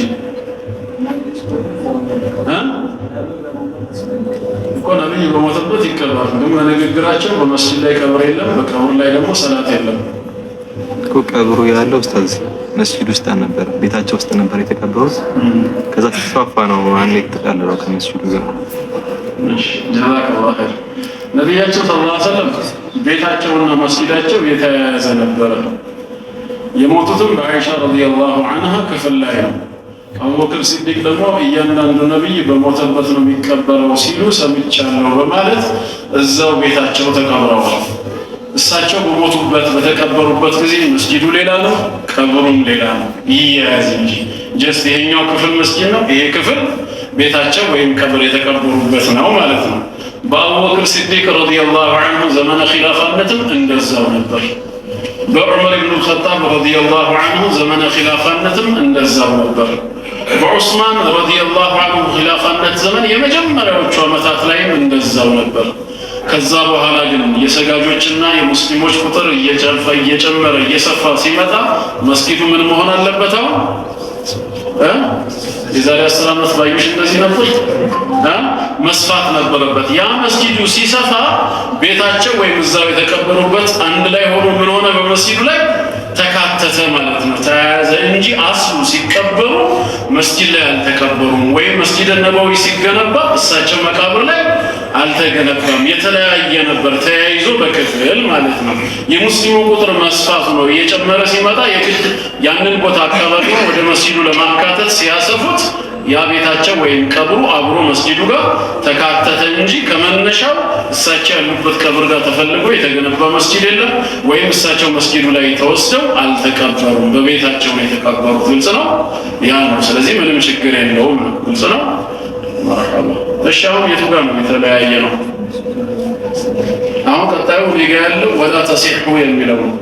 እ? እኮ ነብይ በሞተበት ይቀበራል። ግን በንግግራቸው በመስጂድ ላይ ቀብር የለም፣ በቀብር ላይ ደግሞ ሰላት የለም። እኮ ቀብሩ ያለው ኡስታዝ መስጂድ ውስጥ አልነበረ፣ ቤታቸው ውስጥ ነበር የተቀበሩት። ከዛ ሲስፋፋ ነው አንድ የተጠቃለለው ከመስጂዱ ጋር። እሺ جزاك الله خير። ነቢያችን صلى الله عليه وسلم ቤታቸውና መስጊዳቸው የተያያዘ ነበረ። የሞቱትም በአይሻ رضي الله عنها ክፍል ላይ ነው። አቡበክር ሲዲቅ ደግሞ እያንዳንዱ ነቢይ በሞተበት ነው የሚቀበረው ሲሉ ሰምቻለሁ በማለት እዛው ቤታቸው ተቀብረዋል። እሳቸው በሞቱበት በተቀበሩበት ጊዜ መስጂዱ ሌላ ነው፣ ቀብሩም ሌላ ነው። ይያያዝ እንጂ just ይሄኛው ክፍል መስጂድ ነው፣ ይሄ ክፍል ቤታቸው ወይም ቀብር የተቀበሩበት ነው ማለት ነው። በአቡበክር ሲዲቅ رضي الله عنه ዘመነ ኺላፋነትም እንደዛው ነበር። በዑመር ብኑ ልኸጣብ رضي الله عنه ዘመነ ኺላፋነትም እንደዛው ነበር። በዑስማን رضي الله عنه ኺላፋነት ዘመን የመጀመሪያዎቹ ዓመታት ላይም እንደዛው ነበር። ከዛ በኋላ ግን የሰጋጆችና የሙስሊሞች ቁጥር እየጨመረ እየሰፋ ሲመጣ መስጊዱ ምን መሆን አለበት? አሁን እ የዛሬ 10 ዓመት ባዩሽ እንደዚህ ነበር እ መስፋት ነበረበት። ያ መስጊዱ ሲሰፋ ቤታቸው ወይም እዛው የተቀበሩበት አንድ ላይ ሆኖ ምን ሆነ? በመስጊዱ ላይ ተካተተ ማለት ነው፣ ተያያዘ እንጂ አስሉ ሲቀበሩ መስጊድ ላይ አልተቀበሩም። ወይም መስጊድ ነበዊ ሲገነባ እሳቸው መቃብር ላይ አልተገነባም። የተለያየ ነበር፣ ተያይዞ በክፍል ማለት ነው። የሙስሊሙ ቁጥር መስፋቱ ነው እየጨመረ ሲመጣ የግድ ያንን ቦታ አካባቢውን ወደ መስጂዱ ለማካተት ሲያሰፉት ያ ቤታቸው ወይም ቀብሩ አብሮ መስጂዱ ጋር ተካተተ እንጂ ከመነሻው እሳቸው ያሉበት ቀብር ጋር ተፈልጎ የተገነባ መስጂድ የለም፣ ወይም እሳቸው መስጂዱ ላይ ተወስደው አልተቀበሩም። በቤታቸው ነው የተቀበሩት። ግልጽ ነው፣ ያ ነው። ስለዚህ ምንም ችግር የለውም ነው። ግልጽ ነው። መርሐባ። እሺ፣ አሁን የቱ ጋር ነው የተለያየ ነው? አሁን ቀጣዩ እኔ ጋ ያለው ولا تصح የሚለው ነው።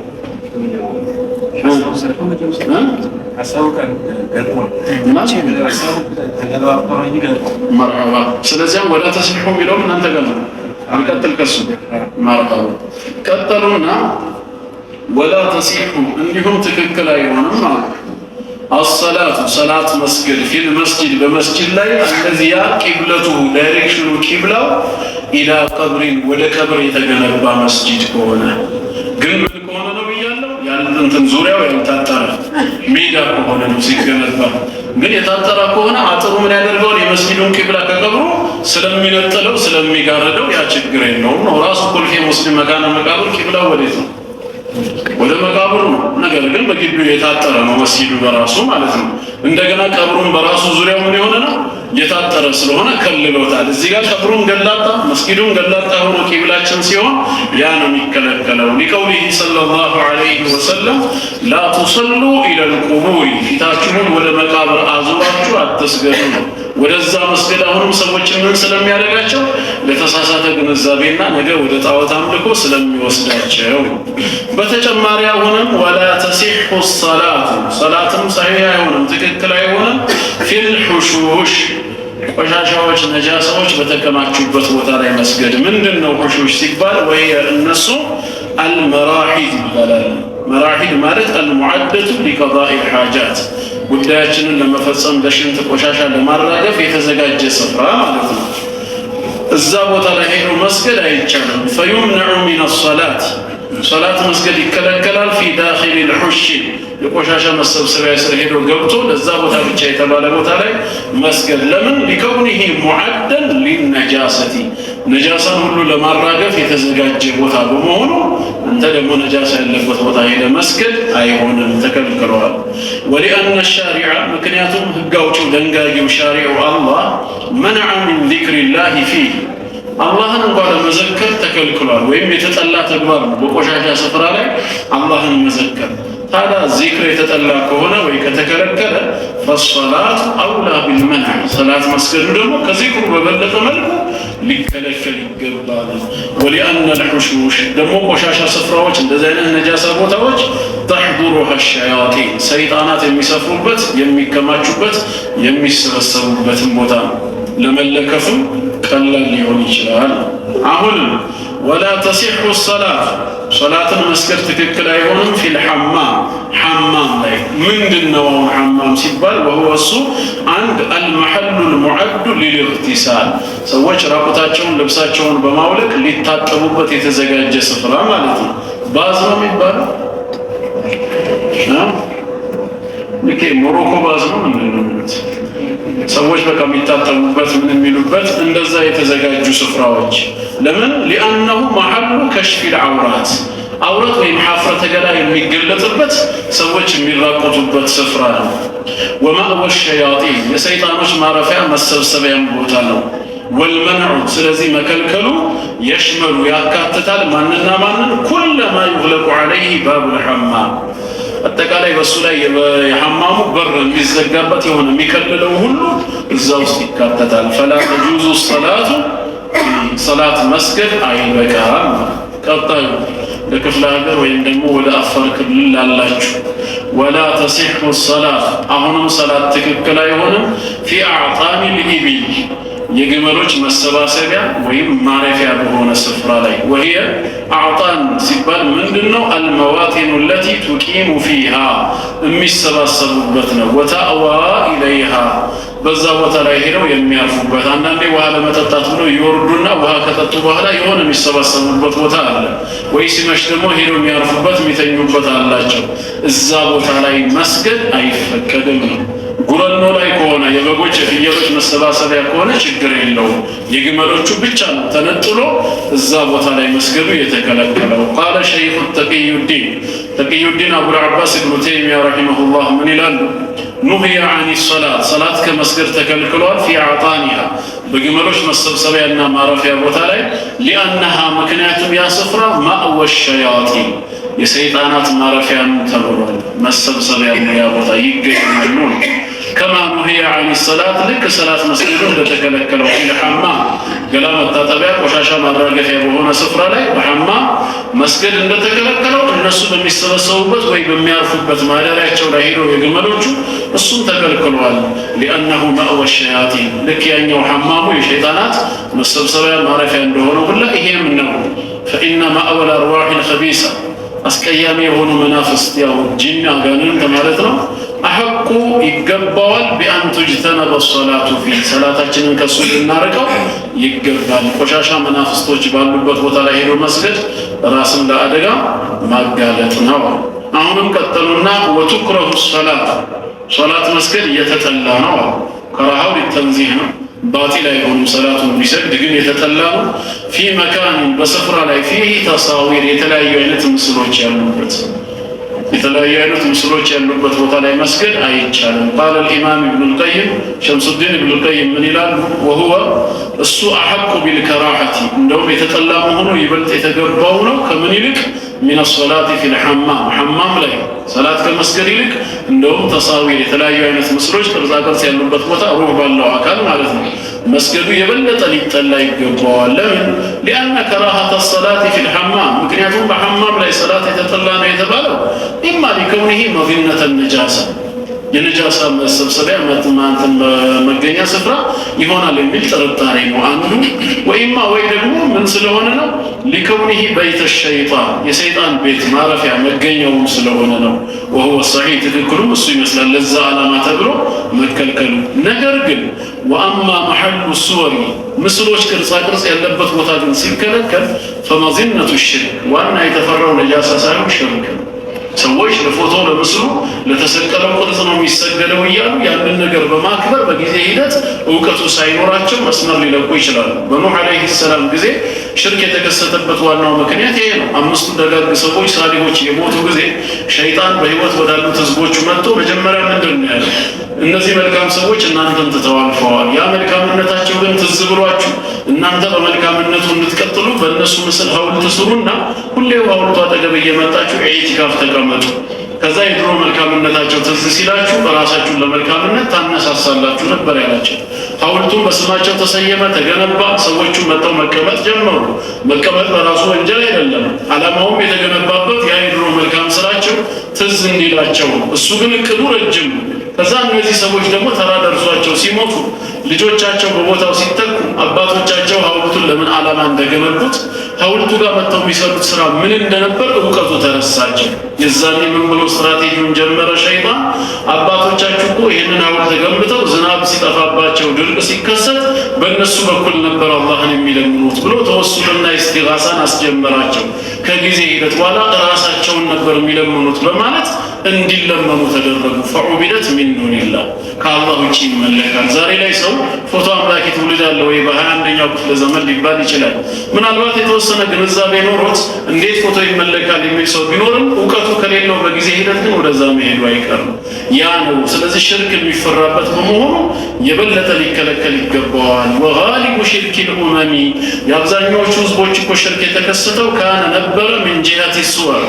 ሀሳቡ ገጥሟል። ሀሳቡ ተገለባብጦ ነው እንጂ ገጥሟል። መርሐባ። ስለዚያም ولا تصح የሚለውም እናንተ ጋር ነው። እንቀጥል ከሱ። መርሐባ። ቀጠሉና ولا تصح እንዲሁም ትክክል አይሆንም ማለት الصلاة ሰላት መስገድ في المسجد በመስጂድ ላይ الذي ያ قبلته direction ኑ ቂብላው إلى قبر ወደ ቀብር የተገነባ መስጂድ ከሆነ ግን ምን ከሆነ ነው ብያለሁ? እንትን ዙሪያው ያልታጠረ ሜዳ ከሆነ ነው ሲገነባ። ግን የታጠረ ከሆነ አጥሩ ምን ያደርገዋል? የመስጂዱን ቂብላ ከቀብሩ ስለሚነጥለው ስለሚጋርደው ያ ችግር የለውም ነው። ራሱ ኮልፌ ሙስሊም መካነ መቃብር ቂብላው ወዴት ነው? ወደ መቃብሩ ነው። ነገር ግን በግቢው የታጠረ ነው መስጂዱ በራሱ ማለት ነው። እንደገና ቀብሩን በራሱ ዙሪያው ምን የሆነ ነው? የታጠረ ስለሆነ ከልሎታል። እዚህ ጋር ቀብሩን ገላጣ መስጊዱን ገላጣ ሆኖ ቂብላችን ሲሆን ያ ነው የሚከለከለው። لقوله صلى الله عليه وسلم لا تصلوا إلى القبور ፊታችሁን ወደ መቃብር አዙራችሁ አትስገዱ ነው። ወደዛ መስገድ አሁንም ሰዎችን ምን ስለሚያደርጋቸው ለተሳሳተ ግንዛቤና ነገ ወደ ጣዖት አምልኮ ስለሚወስዳቸው። በተጨማሪ አሁንም ولا تصح الصلاة ሰላትም ሰሒህ አይሆንም፣ ትክክል አይሆንም። في الحشوش ቆሻሻዎች፣ ነጃሳዎች በተከማቹበት ቦታ ላይ መስገድ። ምንድን ነው حشوش ሲባል ወይ እነሱ المراحيض ይባላል። مراحيض ማለት المعدة لقضاء الحاجات ጉዳያችንን ለመፈጸም ለሽንት ቆሻሻ ለማራገፍ የተዘጋጀ ስፍራ ማለት ነው። እዛ ቦታ ላይ ሄዶ መስገድ አይቻልም። فيمنع من الصلاة ሶላት መስገድ ይከለከላል። في داخل الحش የቆሻሻ መሰብሰቢያ ስር ሄዶ ገብቶ ለዛ ቦታ ብቻ የተባለ ቦታ ላይ መስገድ ለምን? لكونه معدا للنجاسة ነጃሳን ሁሉ ለማራገፍ የተዘጋጀ ቦታ በመሆኑ አንተ ደግሞ ነጃሳ ያለበት ቦታ ሄደ መስገድ አይሆንም፣ ተከልክለዋል። ولأن الشارع ምክንያቱም ህግ አውጪው ደንጋጊው ሻሪዑ አላህ منع من ذكر الله فيه አላህን እንኳ ለመዘከር ተከልክሏል፣ ወይም የተጠላ ተግባር ነው በቆሻሻ ስፍራ ላይ አላህን መዘከር። ታዲያ ዚክር የተጠላ ከሆነ ወይ ከተከለከለ فالصلاة أولى بالمنع ሰላት መስገዱ ደግሞ ከዚክሩ በበለጠ መልኩ ሊከለከል ይገባል። ولأن الحشوش ደግሞ ቆሻሻ ስፍራዎች እንደዚህ አይነት ነጃሳ ቦታዎች تحضرها الشياطين ሰይጣናት የሚሰፍሩበት የሚከማቹበት የሚሰበሰቡበትን ቦታ ነው። ለመለከፍም ቀላል ሊሆን ይችላል። አሁን ولا تصح الصلاة ሶላትን መስገድ ትክክል አይሆንም። في الحمام ሐማም ላይ ምንድን ነው አሁን ሐማም ሲባል وهو እሱ አንድ المحل المعد للاغتسال ሰዎች ራቁታቸውን ልብሳቸውን በማውለቅ ሊታጠቡበት የተዘጋጀ ስፍራ ማለት ነው። bath ነው የሚባለው። ልክ ሞሮኮ bath ነው ምንድን ነው የሚሉት ሰዎች በቃ የሚታጠቡበት ምን የሚሉበት እንደዛ የተዘጋጁ ስፍራዎች። ለምን لأنه محل كشف العورات አውረት ወይም ሐፍረተ ገላ የሚገለጥበት ሰዎች የሚራቆቱበት ስፍራ ነው። ومأوى الشياطين የሰይጣኖች ማረፊያ መሰብሰቢያም ቦታ ነው። والمنع ስለዚህ መከልከሉ يشمل ያካትታል ማንና ማንን كل ما يغلق عليه باب الحمام አጠቃላይ በእሱ ላይ የሐማሙ በር የሚዘጋበት የሆነ የሚከልለው ሁሉ እዛ ውስጥ ይካተታል። فلا تجوز الصلاة ሰላት መስገድ አይበቃም። ቀጣዩ ለክፍለ ሀገር ወይም ደግሞ ወደ አፋር ክልል ላላችሁ ولا تصح الصلاة አሁንም ሰላት ትክክል አይሆንም። في أعطان الإبل የግመሎች መሰባሰቢያ ወይም ማረፊያ በሆነ ስፍራ ላይ وهي أعطان ሲባል ምንድን ነው? المواطن التي تقيم فيها የሚሰባሰቡበት ነው። وتأوى إليها በዛ ቦታ ላይ ሄደው የሚያርፉበት። አንዳንዴ ውሃ ለመጠጣት ብለው ይወርዱና ውሃ ከጠጡ በኋላ የሆነ የሚሰባሰቡበት ቦታ አለ፣ ወይ ሲመሽ ደግሞ ሄደው የሚያርፉበት የሚተኙበት አላቸው። እዛ ቦታ ላይ መስገድ አይፈቀድም ነው። ጉረኖ ላይ ከሆነ የበጎች የፍየሎች መሰብሰቢያ መሰባሰቢያ ከሆነ ችግር የለውም። የግመሎቹ ብቻ ነው ተነጥሎ እዛ ቦታ ላይ መስገዱ የተከለከለው። قال الشيخ ተቅዩዲን፣ ተቅዩዲን አቡል ዓባስ ኢብኑ ተይሚያ رحمه الله ምን ይላሉ? نهي عن الصلاة፣ ሰላት ከመስገድ ተከልክሏል። في أعطانها፣ በግመሎች መሰብሰቢያና ማረፊያ ቦታ ላይ፣ لأنها፣ ምክንያቱም ያ ስፍራ مأوى الشياطين፣ የሰይጣናት ማረፊያም ተብሏል። መሰብሰቢያ ያ ቦታ ይገኛሉ ነው። كما نهي عن الصلاة፣ ልክ ሰላት መስገዱ እንደተከለከለው፣ في الحمام፣ ገላ መታጠቢያ ቆሻሻ ማራገፊያ በሆነ ስፍራ ላይ በሐማም መስገድ እንደተከለከለው፣ እነሱ በሚሰበሰቡበት ወይ በሚያርፉበት ማደሪያቸው ላይ ሄደው የግመሎቹ እሱም ተከልክሏል። لأنه مأوى الشياطين፣ ልክ ያኛው ሐማሙ የሸይጣናት መሰብሰቢያ ማረፊያ እንደሆነ ሁላ ይሄም ነው። فإن مأوى الأرواح الخبيثة፣ አስቀያሚ የሆኑ መናፍስት፣ ያው ጂን አጋንንት ማለት ነው። أحق ይገባዋል፣ بأن تجتنب الصلاة فيه፣ ሰላታችንን ከሱ ልናርቀው ይገባል። ቆሻሻ መናፍስቶች ባሉበት ቦታ ላይ ሄዶ መስገድ ራስን ለአደጋ ማጋለጥ ነው። አሁንም ቀጠሉና وتكره الصلاة፣ ሶላት መስገድ እየተጠላ ነው። ከራሃው للتنزيه ነው። ባጢል አይሆንም ሰላቱን ቢሰግድ፣ ግን የተጠላ ነው። في مكان፣ በስፍራ ላይ፣ فيه تصاوير፣ የተለያዩ አይነት ምስሎች ያሉበት ቦታ ላይ መስገድ አይቻልም። قال الإمام ኢብኑል ቀይም፣ ሸምሱዲን ኢብኑል ቀይም ምን ይላሉ? وهو እሱ أحق بالكراهة፣ እንደውም የተጠላ መሆኑ ይበልጥ የተገባው ነው። ከምን ይልቅ? من الصلاة في الحمام፣ ሐማም ላይ ሰላት ከመስገድ ይልቅ እንደውም تصاوير፣ የተለያዩ አይነት ምስሎች፣ ቅርጻ ቅርጽ ያሉበት ቦታ ሩህ ባለው አካል ማለት ነው መስገዱ የበለጠ ሊጠላ ይገባዋል። ለምን? لأن كراهة الصلاة في الحمام፣ ምክንያቱም በሐማም ላይ ሰላት የተጠላ ነው የተባለው إما لكونه مظنة النجاسة፣ የነጃሳ መሰብሰቢያ ማንትን መገኛ ስፍራ ይሆናል የሚል ጥርጣሬ ነው አንዱ። وإما ወይ ደግሞ ምን ስለሆነ ነው? لكونه بيت الشيطان፣ የሰይጣን ቤት ማረፊያ መገኛውም ስለሆነ ነው። وهو الصحيح፣ ትክክሉም እሱ ይመስላል ለዛ ዓላማ ተብሎ መከልከሉ። ነገር ግን وأما محل الصور፣ ምስሎች ቅርጻ ቅርጽ ያለበት ቦታ ግን ሲከለከል فمظنة الشرك፣ ዋና የተፈራው ነጃሳ ሳይሆን ሽርክ ነው። ሰዎች ለፎቶ፣ ለምስሉ፣ ለተሰቀለው ቅርጽ ነው የሚሰገደው እያሉ ያንን ነገር በማክበር በጊዜ ሂደት እውቀቱ ሳይኖራቸው መስመር ሊለቁ ይችላሉ። በኑህ ዓለይሂ ሰላም ጊዜ ሽርክ የተከሰተበት ዋናው ምክንያት ይሄ ነው። አምስቱ ደጋግ ሰዎች ሳሊሆች የሞቱ ጊዜ ሸይጣን በህይወት ወዳሉት ህዝቦቹ መጥቶ መጀመሪያ ምንድን ነው ያለው? እነዚህ መልካም ሰዎች እናንተን ትተው አልፈዋል። ያ መልካምነታቸው ግን ትዝ ብሏችሁ እናንተ በመልካምነቱ እንድትቀጥሉ በእነሱ ምስል ሐውልት ስሩና ሁሌ ሐውልቱ አጠገብ እየመጣችሁ ኢዕቲካፍ ተቀመጡ። ከዛ የድሮ መልካምነታቸው ትዝ ሲላችሁ ራሳችሁን ለመልካምነት ታነሳሳላችሁ ነበር ያላቸው። ሐውልቱም በስማቸው ተሰየመ፣ ተገነባ። ሰዎቹ መጥተው መቀመጥ ጀመሩ። መቀመጥ በራሱ ወንጀል አይደለም። ዓላማውም የተገነባበት ያ የድሮ መልካም ስራቸው ትዝ እንዲላቸው ነው። እሱ ግን እቅዱ ረጅም ነው። ከዛ እነዚህ ሰዎች ደግሞ ተራ ደርሷቸው ሲሞቱ፣ ልጆቻቸው በቦታው ሲተኩ፣ አባቶቻቸው ሐውልቱን ለምን ዓላማ እንደገነቡት፣ ሐውልቱ ጋር መጥተው የሚሰሩት ስራ ምን እንደነበር እውቀቱ ተረሳቸው። የዛኔ ምን ብሎ ስትራቴጂውን ጀመረ ሸይጣን? አባቶቻችሁ እኮ ይህንን ሐውልት ገንብተው ዝናብ ሲጠፋባቸው፣ ድርቅ ሲከሰት በእነሱ በኩል ነበር አላህን የሚለምኑት ብሎ ተወሱልና ኢስቲጋሳን አስጀመራቸው። ከጊዜ ሂደት በኋላ ራሳቸውን ነበር የሚለምኑት በማለት እንዲለመኑ ተደረጉ። فعبدت من دون الله፣ ከአላህ ውጭ ይመለካል። ዛሬ ላይ ሰው ፎቶ አምላኪ ትውልድ አለ ወይ በ21ኛው ክፍለ ዘመን ሊባል ይችላል። ምናልባት የተወሰነ ግንዛቤ ኖሮት እንዴት ፎቶ ይመለካል የሚል ሰው ቢኖርም እውቀቱ ከሌለው በጊዜ ሂደት ግን ወደዛ መሄዱ አይቀርም። ያ ነው። ስለዚህ ሽርክ የሚፈራበት በመሆኑ የበለጠ ሊከለከል ይገባዋል። وغالب شرك الأمم፣ የአብዛኛዎቹ ህዝቦች እኮ ሽርክ የተከሰተው كان ነበረ من جهة الصور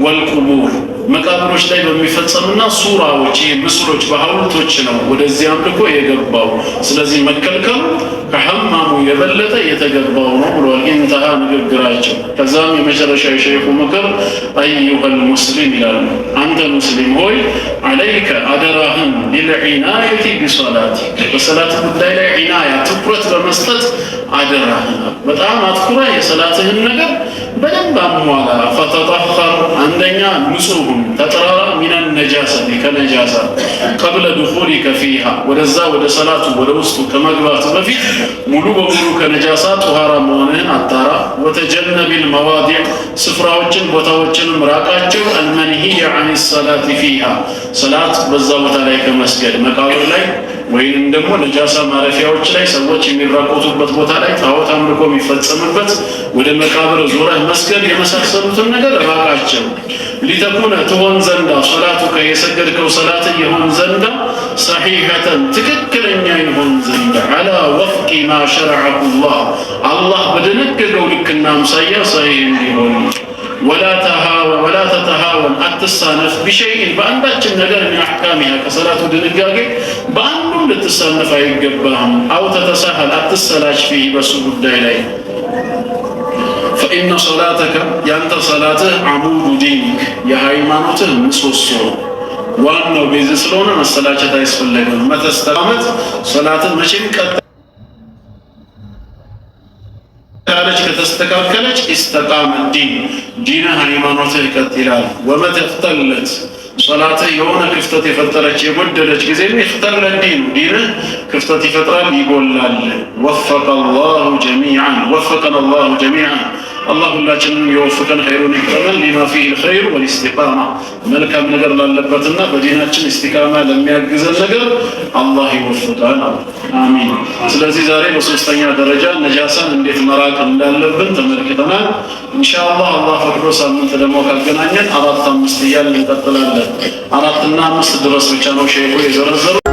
والقبور፣ መቃብሮች ላይ በሚፈጸምና ሱራዎች ምስሎች በሐውልቶች ነው ወደዚህ አምልኮ የገባው። ስለዚህ መከልከሉ ከሐማሙ የበለጠ የተገባው ነው ብሏል። انتهى ንግግራቸው። ከዛም የመጨረሻ የሸይኹ ምክር أيها المسلم ይላሉ። አንተ ሙስሊም ሆይ عليك አደራህን بالعناية بصلاتك፣ በሰላት ጉዳይ ላይ ዒናያ ትኩረት በመስጠት አደራህን በጣም አትኩራ የሰላትህን ነገር በደንብ አሟላ። فتطهر፣ አንደኛ ንጹህ ሁን፣ ተጠራራ፣ من النجاسة ከነጃሳ፣ قبل دخولك فيها፣ ወደዛ ወደ ሰላቱ ወደ ውስጡ ከመግባቱ በፊት ሙሉ በሙሉ ከነጃሳ ጡሃራ መሆንህን አጣራ። وتجنب المواضع፣ ስፍራዎችን ቦታዎችንም ራቃቸው። المنهي عن الصلاة فيها፣ ሰላት በዛ ቦታ ላይ ከመስገድ፣ መቃብር ላይ ወይንም ደግሞ ነጃሳ ማረፊያዎች ላይ፣ ሰዎች የሚራቆቱበት ቦታ ላይ፣ ጣዖት አምልኮ የሚፈጸምበት ወደ መቃብር ዞረህ መስገድ የመሳሰሉትን ነገር ራቃቸው። لتكون ትሆን ዘንዳ صلاتك የሰገድከው ሰላት ይሆን ዘንዳ صحيحة ትክክለኛ ይሆን ዘንዳ على وفق ما شرعه الله አላህ በደነገገው ልክና አምሳያ ሰሒህ እንዲሆን። ولا تتهاون አትሳነፍ፣ بشيء በአንዳችን ነገር፣ من أحكامها ከሰላቱ ድንጋጌ በአንዱም ልትሳነፍ አይገባህም። أو تتساهل አትሰላች፣ فيه በሱ ጉዳይ ላይ። فإن صلاتك ያንተ ሰላትህ عمود دينك የሃይማኖትህ ምሰሶ ነው። ዋናው base ስለሆነ መሰላቸት አያስፈልግም። متى استقامت ሰላትህ መቼም ቀጥ ካለች ከተስተካከለች استقام الدين ዲንህ ሃይማኖትህ ቀጥ ይላል። ومتى اختلت ሶላትህ የሆነ ክፍተት የፈጠረች የጎደለች ጊዜ اختل الدين ዲንህ ክፍተት ይፈጥራል፣ ይጎላል። وفق الله جميعا وفقنا الله جميعا አላህ ሁላችንም የወፍቀን ኸይሩን ይቅጠመን። لما فيه الخير والاستقامة መልካም ነገር ላለበትና በዲናችን ኢስቲቃማ ለሚያግዘን ነገር አላህ ይወፍቀን። አሚን። ስለዚህ ዛሬ በሶስተኛ ደረጃ ነጃሳን እንዴት መራቅ እንዳለብን ተመልክተናል። ኢንሻአላህ አላህ ፈቅዶ ሳምንት ደግሞ ካገናኘን አራት አምስት እያልን እንቀጥላለን። አራትና አምስት ድረስ ብቻ ነው ሼኹ የዘረዘሩ።